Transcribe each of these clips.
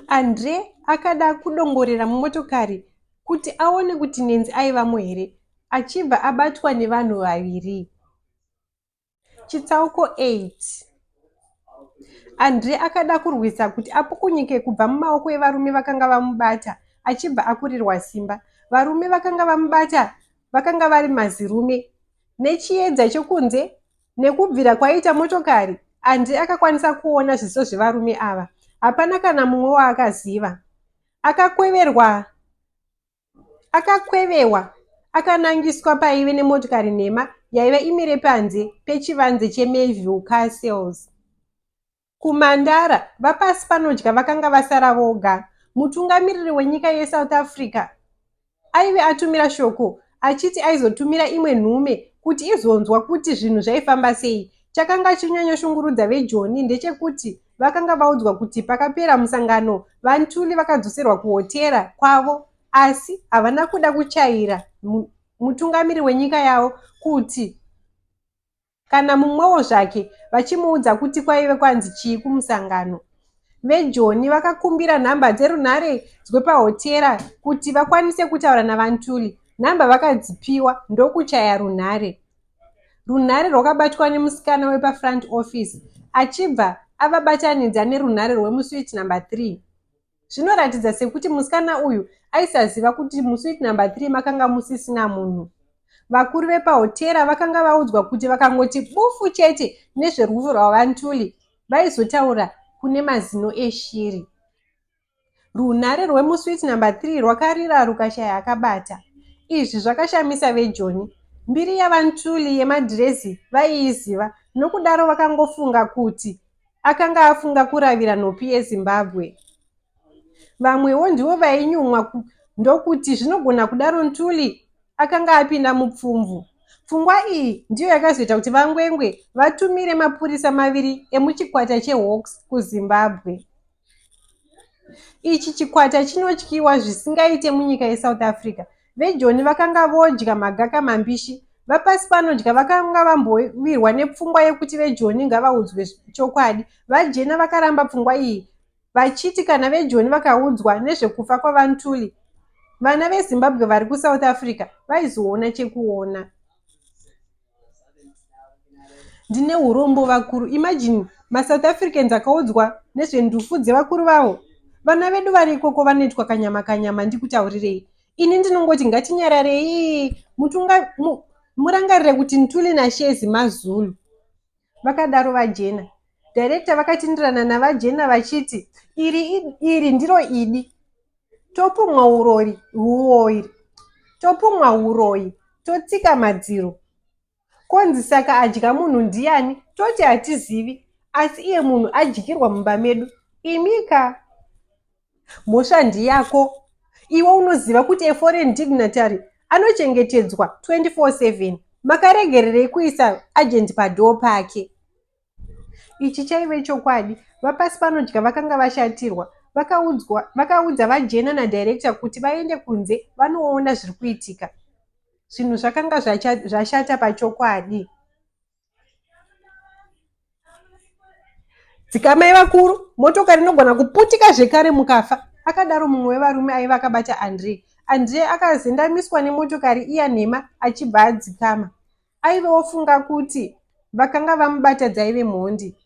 Andre akada kudongorera mumotokari kuti aone kuti Nancy aivamo here achibva abatwa nevanhu vaviri. Chitsauko 8 Andre akada kurwisa kuti apukunyuke kubva mumaoko evarume vakanga vamubata achibva akurirwa simba. Varume vakanga vamubata vakanga vari mazirume. Nechiedza chokunze nekubvira kwaiita motokari, Andre akakwanisa kuona zviso zvevarume ava. Hapana kana mumwe waakaziva. Akakweverwa Akakwevewa akanangiswa paive nemotokari nhema yaive imire panze pechivanze cheMayville Car Sales. Kumandara, VaPasipanodya vakanga vasara voga. Mutungamiriri wenyika yeSouth Africa aive atumira shoko achiti aizotumira imwe nhume kuti izonzwa kuti zvinhu zvaifamba sei. Chakanga chinyonyoshungurudza veJoni ndechekuti vakanga vaudzwa kuti pakapera musangano VaNtuli vakadzoserwa kuhotera kwavo asi havana kuda kuchaira mutungamiri wenyika yavo kuti kana mumwewo zvake vachimuudza kuti kwaive kwanzi chii kumusangano. VeJoni vakakumbira nhamba dzerunhare dzwepahotera kuti vakwanise kutaura naVaNtuli. Nhamba vakadzipiwa ndokuchaya runhare. Runhare rwakabatwa nemusikana wepafront office achibva avabatanidza nerunhare rwemusuite number 3. Zvinoratidza sekuti musikana uyu aisaziva kuti musuite number 3 makanga musisina munhu. Vakuru vepahotera vakanga vaudzwa kuti vakangoti bufu chete nezverufu rwaVaNtuli vaizotaura kune mazino eshiri. Runhare rwemusuite number 3 rwakarira rukashaya akabata. Izvi zvakashamisa veJoni. Mbiri yaVaNtuli yemadhirezi vaiiziva nokudaro vakangofunga kuti akanga afunga kuravira nhopi yeZimbabwe. Vamwewo ndivo vainyumwa ndokuti zvinogona kudaro Ntuli akanga apinda mupfumvu. Pfungwa iyi ndiyo yakazoita kuti VaNgwengwe vatumire mapurisa maviri emuchikwata cheHawks kuZimbabwe. Ichi chikwata chinotyiwa zvisingaite munyika yeSouth Africa. VeJoni vakanga vodya magaka mambishi. VaPasipanodya vakanga vambowirwa nepfungwa yekuti veJoni ngavaudzwe chokwadi. VaJena vakaramba pfungwa iyi vachiti kana veJoni vakaudzwa nezvekufa kwaVaNtuli, vana veZimbabwe vari kuSouth Africa vaizoona chekuona. Ndine urombo vakuru. Imagine maSouth Africans akaudzwa nezvendufu dzevakuru vavo. Vana vedu vari ikoko vanoitwa kanyama kanyama ndikutaurirei. Ini ndinongoti ngatinyararei mutunga mu, murangarire kuti Ntuli naShezi maZulu. Vakadaro VaJena. Director vakatindirana naVaJena vachiti iri iri ndiro idi. Topumwa urori huoiri. Topumwa uroyi totsika madziro. Konzi saka adya munhu ndiyani toti hatizivi asi iye munhu adyirwa mumba medu. Imika. Mhosva ndiyako. Iwe unoziva kuti a foreign dignitary anochengetedzwa 24/7. Makaregererei kuisa agent padoor pake? Ichi chaive chokwadi. VaPasipanodya vakanga vashatirwa. Vakaudzwa, vakaudza VaJena nadirector kuti vaende kunze vanoona zviri kuitika. Zvinhu zvakanga zvashata pachokwadi. Dzikamai vakuru, motokari inogona kuputika zvekare mukafa, akadaro mumwe wevarume aiva akabata Andre. Andre akazendamiswa nemotokari iya nhema achibva adzikama. Aive ofunga kuti vakanga vamubata dzaive mhondi.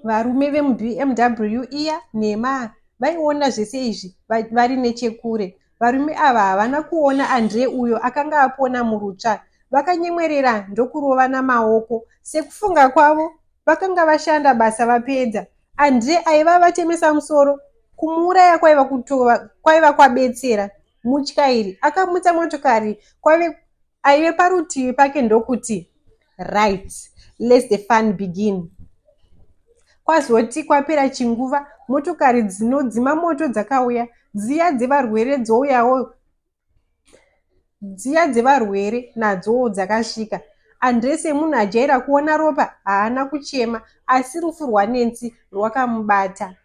Varume vemuBMW iya nhema vaiona zvese izvi vari nechekure. Varume ava havana kuona Andre uyo akanga apona murutsva. Vakanyemwerera ndokurovana maoko. Sekufunga kwavo, vakanga vashanda basa vapedza. Andre aiva avatemesa musoro, kumuuraya kwaiva kutova kwaiva kwabetsera. Mutyairi akamutsa motokari kwave aive parutivi pake ndokuti right let the fun begin kwazoti kwapera chinguva motokari dzinodzima moto dzakauya dziya dzevarwere dzouyawo dziya dzevarwere nadzowo dzakasvika andre semunhu ajaira kuona ropa haana kuchema asi rufu rwanensi rwakamubata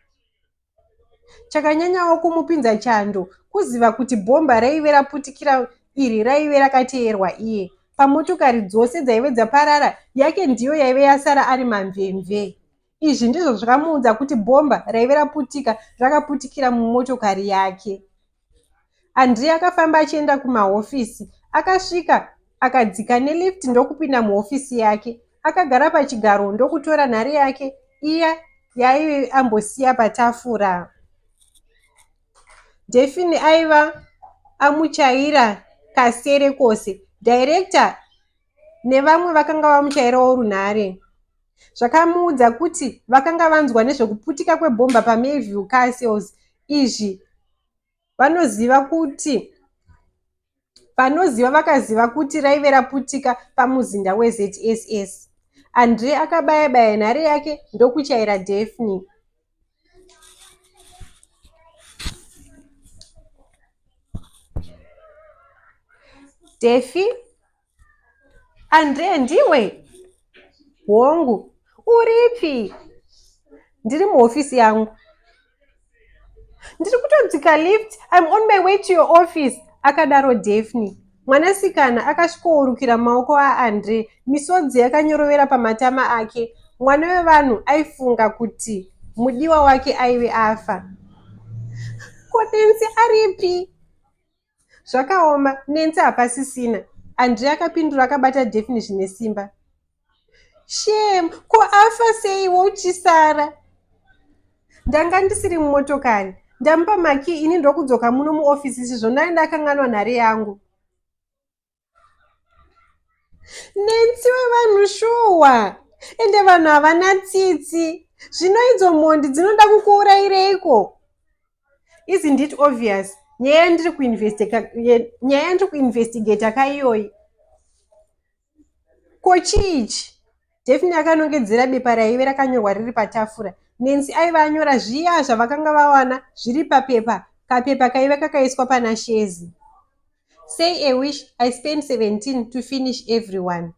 Chakanyanyawo kumupinza chando kuziva kuti bhomba raive raputikira iri raive rakateerwa iye. Pamotokari dzose dzaive dzaparara, yake ndiyo yaive yasara ari mamvemve. Izvi ndizvo zvakamuudza kuti bhomba raive raputika rakaputikira mumotokari yake. Andrea akafamba achienda kumahofisi. Akasvika akadzika nelift ndokupinda muhofisi yake. Akagara pachigaro ndokutora nhare yake iya yaaive ambosiya patafura. Daphne aiva amuchaira kasere kose. Director nevamwe vakanga vamuchairawo runhare. Zvakamuudza kuti vakanga vanzwa nezvekuputika kwebhomba paMayview Car Sales. Izvi vanoziva kuti vanoziva vakaziva kuti raive raputika pamuzinda weZSS. Andre akabaya baya nhare yake ndokuchaira Daphne. Daphne Andre ndiwe? Hongu. Uripi? Ndiri muhofisi yangu. Ndiri kutodzika lift. I'm on my way to your office, akadaro Daphne. Mwanasikana akasvikourukira maoko aAndre, misodzi yakanyorovera pamatama ake. Mwana wevanhu aifunga kuti mudiwa wake aive afa. Ko Nancy aripi? Zvakaoma, Nancy hapasisina. Andre akapindura akabata Daphne zvine simba. Shame, ko afa seiwo uchisara? Ndanga ndisiri mumotokari. Ndamupa makii ini ndokudzoka muno muofisi sezvo ndanga ndakanganwa nhare yangu. Nancy wevanhu shuwa ende vanhu havana tsitsi zvino idzo mhondi dzinoda kukuurayireiko isn't it obvious nyaya yandiri kunyaya yandiri kuinvestigata kaiyoyi ko chii ichi Daphne akanongedzera bepa raive rakanyorwa riri patafura. Nancy aiva anyora zviya zvavakanga vawana zviri papepa kapepa kaiva kakaiswa pana Shezi. Say a wish I spend 17 to finish everyone.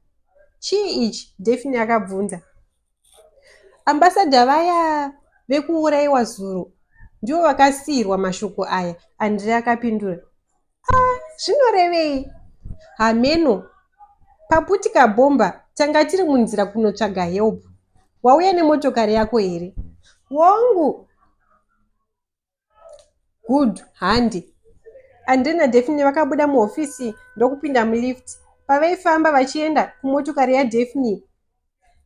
Chii ichi? Daphne akabvunza. Ambassador vaya vekuurayiwa zuro ndivo vakasiirwa mashoko aya, Andrea akapindura. Ah, zvinorevei? Hameno. Paputika bhomba tanga tiri munzira kunotsvaga help. Wauya nemotokari yako here? Hongu, Good, handi. Andre naDaphne vakabuda muhofisi ndokupinda mulift. Pavaifamba vachienda kumotokari yaDaphne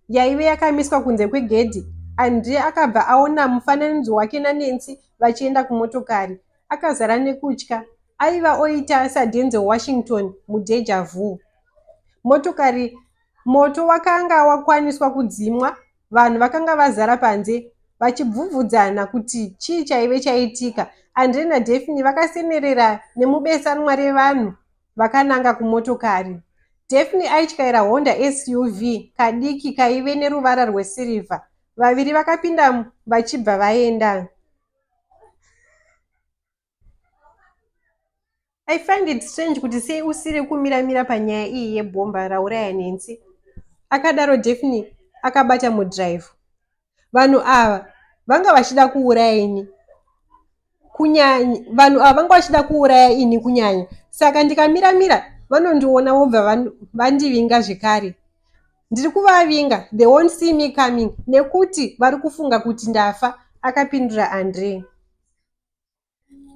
yaive yakamiswa kunze kwegedhi, Andre akabva aona mufananidzo wake naNancy vachienda kumotokari. Akazara nekutya. Aiva oita saDenzel Washington muDeja Vu. Motokari Moto wakanga wakwaniswa kudzimwa, vanhu vakanga vazara panze vachibvubvudzana kuti chii chaive chaitika. Andre naDaphne vakasenerera nemubesanwa revanhu vakananga kumotokari. Daphne aityaira Honda SUV kadiki kaive neruvara rwesirivha. Vaviri vakapinda vachibva vaenda. I find it strange kuti sei usiri kumiramira panyaya iyi yebhomba rauraya Nancy, akadaro Daphne akabata mudhiraivho. Vanhu ava vanga vachida kuuraya ini kunyanya vanhu ava vanga vachida kuuraya ini kunyanya saka ndikamiramira vanondiona vobva vandivinga zvekare ndiri kuvavinga they won't see me coming nekuti vari kufunga kuti ndafa akapindura andre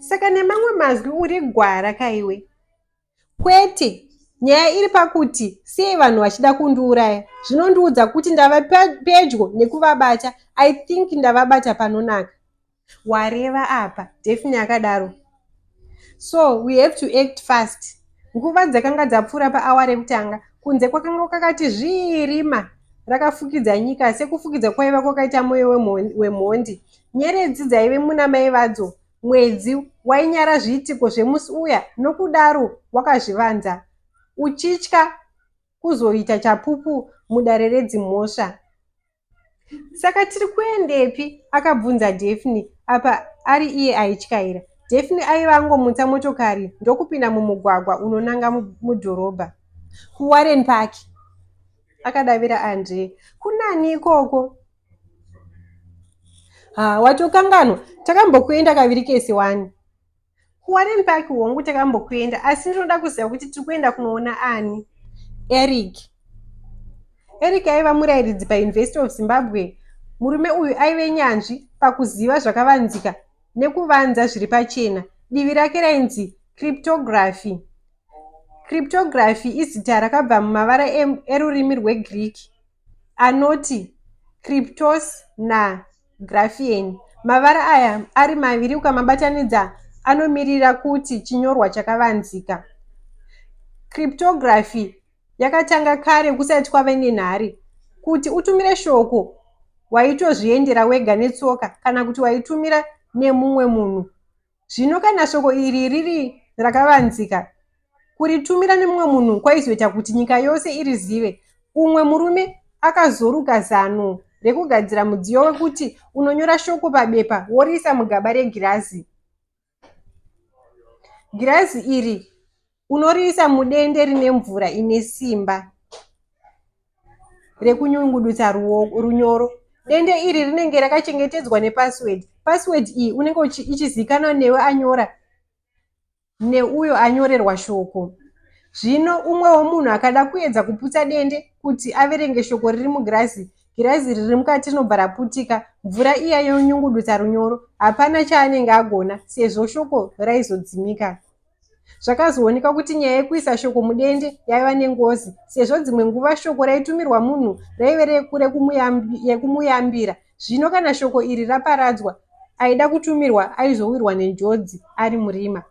Saka nemamwe mazwi uri gwara kaiwe? Kwete, nyaya iri pakuti sei vanhu vachida kundiuraya zvinondiudza kuti ndava pedyo nekuvabata. I think ndavabata panonaka. Wareva apa, Daphne akadaro. So we have to act fast. Nguva dzakanga dzapfuura paawa rekutanga, kunze kwakanga kwakati zvii rima rakafukidza nyika sekufukidza kwaiva kwakaita mwoyo wemhondi. Nyeredzi dzaive muna mai vadzo, mwedzi wainyara zviitiko zvemusi uya nokudaro wakazvivanza, uchitya kuzoita chapupu mudare redzimhosva. Saka tiri kuendepi? akabvunza Daphne apa ari iye aityaira. Daphne aiva angomutsa motokari ndokupinda mumugwagwa unonanga mudhorobha. KuWarren Park, akadavira Andre. Kunani ikoko? Ha, watokanganwa takambokuenda kaviri kese wani. KuWarren Park hongu takambokuenda asi ndinoda kuziva kuti tiri kuenda kunoona ani. Eric. Eric aiva murairidzi paUniversity of Zimbabwe. Murume uyu aive nyanzvi pakuziva zvakavanzika nekuvanza zviri pachena. Divi rake rainzi cryptography. Cryptography izita rakabva mumavara erurimi rweGreek anoti kryptos nagraphein. Mavara aya ari maviri ukamabatanidza anomirira kuti chinyorwa chakavanzika. Cryptography yakatanga kare kusati kwave nenhare. Kuti utumire shoko waitozviendera wega netsoka kana kuti waitumira nemumwe munhu. Zvino kana shoko iri riri rakavanzika, kuritumira nemumwe munhu kwaizoita kuti nyika yose irizive. Umwe murume akazoruka zano rekugadzira mudziyo wekuti unonyora shoko pabepa woriisa mugaba regirazi. Girazi iri unoriisa mudende rine mvura ine simba rekunyungudutsa runyoro. Dende iri rinenge rakachengetedzwa nepassword. Password iyi unenge ichizikanwa newe anyora neuyo anyorerwa shoko. Zvino umwewo munhu akada kuedza kuputsa dende kuti averenge shoko riri mugirazi, girazi riri mukati rinobva raputika, mvura iya yonyungudutsa runyoro. Hapana chaanenge agona sezvo shoko raizodzimika. Zvakazoonekwa kuti nyaya yekuisa shoko mudende yaiva nengozi sezvo dzimwe nguva shoko raitumirwa munhu raive rekumuyambira. Zvino kana shoko iri raparadzwa, aida kutumirwa aizowirwa nenjodzi ari murima.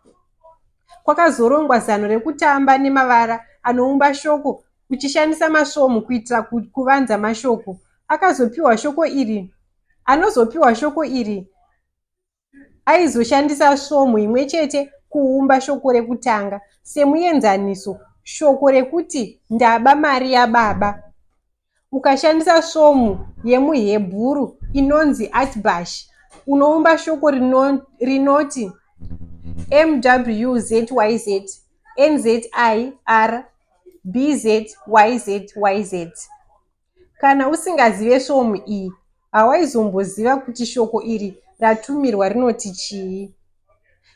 Kwakazorongwa zano rekutamba nemavara anoumba shoko uchishandisa masvomhu kuitira kuvanza mashoko. Akazopiwa shoko iri anozopiwa shoko iri aizoshandisa svomhu imwe chete kuumba shoko rekutanga. Semuenzaniso, shoko rekuti ndaba mari yababa. Ukashandisa svomhu yemuHebhuru inonzi atbash, unoumba shoko rinoti MWZYZ NZIR BZYZYZ. Kana usingazive svomhu iyi, hawaizomboziva kuti shoko iri ratumirwa rinoti chii.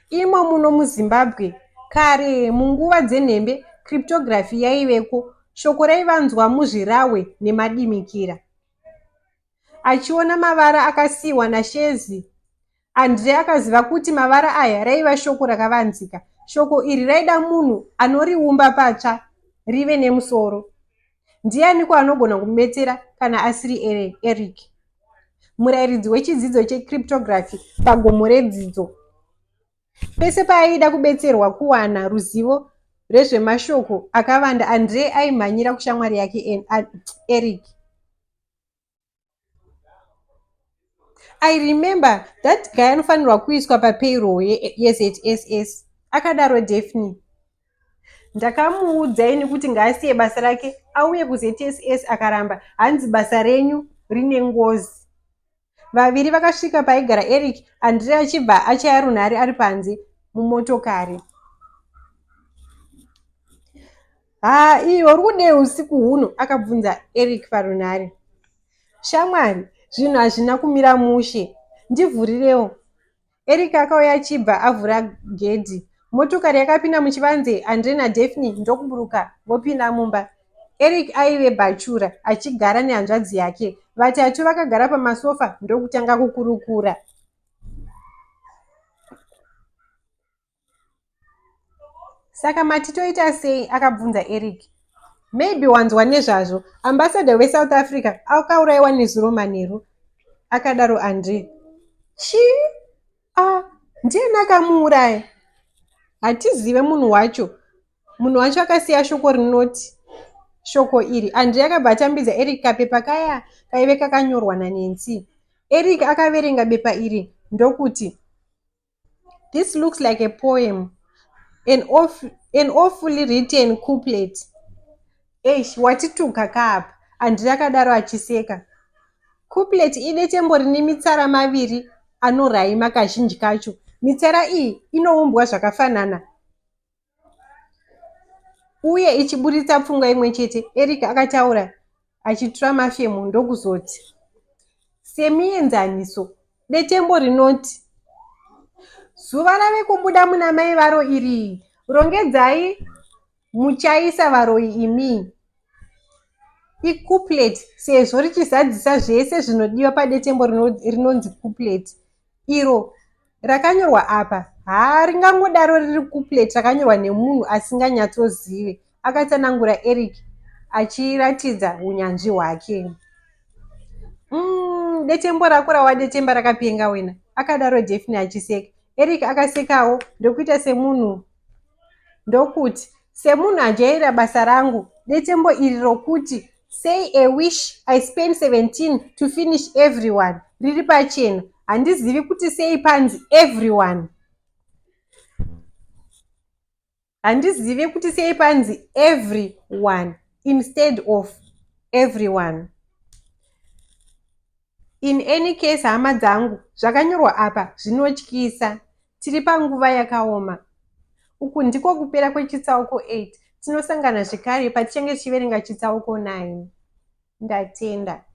Imo muno muZimbabwe, kare munguva dzenhembe, cryptography yaiveko, shoko raivanzwa muzvirahwe nemadimikira. Achiona mavara akasiiwa naShezi, Andre akaziva kuti mavara aya raiva shoko rakavanzika. Shoko iri raida munhu anoriumba patsva rive nemusoro. Ndianiko anogona kumubetsera kana asiri Eric, murairidzi wechidzidzo checryptography pagomo redzidzo? Pese paaida kubetserwa kuwana ruzivo rwezvemashoko akavanda, Andre aimhanyira kushamwari yake Eric. I remember that guy anofanirwa kuiswa papayroll yeZSS, akadaro Daphne. Ndakamuudza ini kuti ngaasiye basa rake auye kuZSS akaramba, hanzi basa renyu rine ngozi. Vaviri vakasvika paigara Eric, Andrea achibva achaya runhare ari panze mumotokari. Haa iwe uri kudei usiku huno? akabvunza Eric parunhare. Shamwari, zvinhu hazvina kumira mushe. Ndivhurirewo. Eric akauya achibva avhura gedhi. Motokari yakapinda muchivanze Andre naDaphne ndokuburuka vopinda mumba. Eric aive bhachura achigara nehanzvadzi yake. Vatatu vakagara pamasofa ndokutanga kukurukura. Saka mati toita sei? akabvunza Eric. Maybe wanzwa nezvazvo. Ambassador weSouth Africa akaurayiwa nezuro manheru, akadaro Andre. Chii? Ah, ndiyani akamuuraya? Hatizive munhu wacho. Munhu wacho akasiya shoko rinoti shoko iri. Andre akabva atambidza Eric kapepa kaya kaive kakanyorwa naNancy. Eric akaverenga bepa iri ndokuti This looks like a poem, an, off, an awfully written couplet. Eish, watituka kaapa, Andrei akadaro achiseka. Couplet idetembo rine mitsara maviri anoraima kazhinji kacho. Mitsara iyi inoumbwa zvakafanana uye ichiburitsa pfungwa imwe chete, Eric akataura achitura mafemo ndokuzoti, Semienzaniso, detembo rinoti, Zuva rave kubuda muna mai varo iri, rongedzai muchaisa varoyi imi. Icouplet sezvo richizadzisa zvese zvinodiwa padetembo rinonzi couplet. Iro rakanyorwa apa haa ringangodaro riri couplet rakanyorwa nemunhu asinganyatsozive, akatsanangura Eric achiratidza hunyanzvi hwake. Mm, detembo rako rawadetemba rakapenga wena, akadaro Daphne achiseka. Eric akasekawo ndokuita semunhu ndokuti, Semunhu ajaira basa rangu, detembo iri rokuti Say a wish I spend 17 to finish everyone riri pachena. Handizivi kuti sei panzi everyone. Handizive kuti sei panzi everyone instead of everyone. In any case hama dzangu, zvakanyorwa apa zvinotyisa. Tiri panguva yakaoma. Uku ndiko kupera kwechitsauko 8. Tinosangana zvekare patichange tichiverenga chitsauko 9. Ndatenda.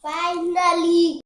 Finally.